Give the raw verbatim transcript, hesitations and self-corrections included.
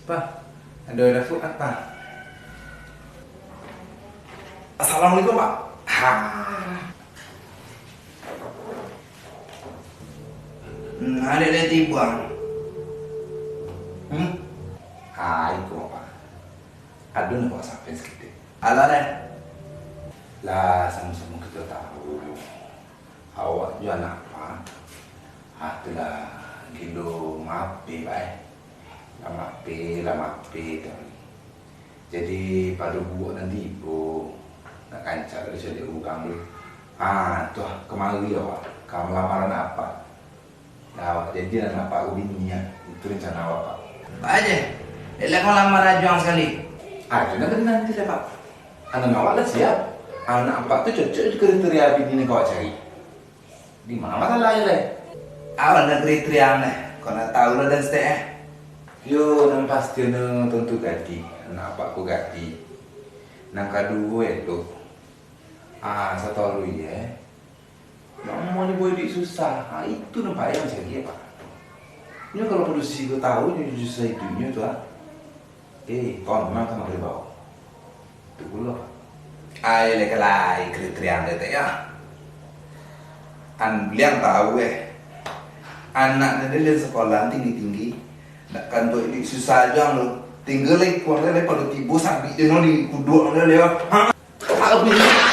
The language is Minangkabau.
Pak, ado telepon apa? Assalamualaikum, Pak. Ha. Hmm, adek dari tibuang. Hmm? Ha, iko, Pak. Ado nak Pak sampaian saketek. Alah, deh. Lah, samo-samo kito tahu. Awak jo anak Apak, ah, tu lah gilo mape, Pak, eh. Lah mape, lah mape tu. Jadi, pado buruak nan tibo, nak rancak dicaliak urang tu. Ah, tu lah, kamari awak ka malamar anak Apak. Lah, awak jadian anak Apak ko bini, ah. Itu rencana awak, Pak. Pak Aje, elok malamar ajuang sakali. Ajo nan ka dinanti dek Apak. Anak awak lah siap. Anak Apak tu cocok jo kriteria bini nan ka awak cari. Di ma masalah e lai? Awan nan kriteria e, kau nak tahu lah dan setek, eh. Yo, nan pasti nyo tantu gadih, anak Apak ko gadih. Nan kaduo elok. Ah, satahu alun, eh. Nak amuah ni buek duit susah. Ah, itu nan payah cari, Pak. Nyo kalau padusi ko tahu nyo susah iduiknyo tu, ah. Eh, kau memang ka magribau. Tu pulo. Ai, lai kalai kriteria dek yo. An buliang tahu, eh. Anak nan den sekolah tinggi-tinggi. Nak kantuak iduik susah ajo ang tu. Tingga lai kuang lai pado tibo sabik den di kuduak lai yo. Ha? Tahu ni.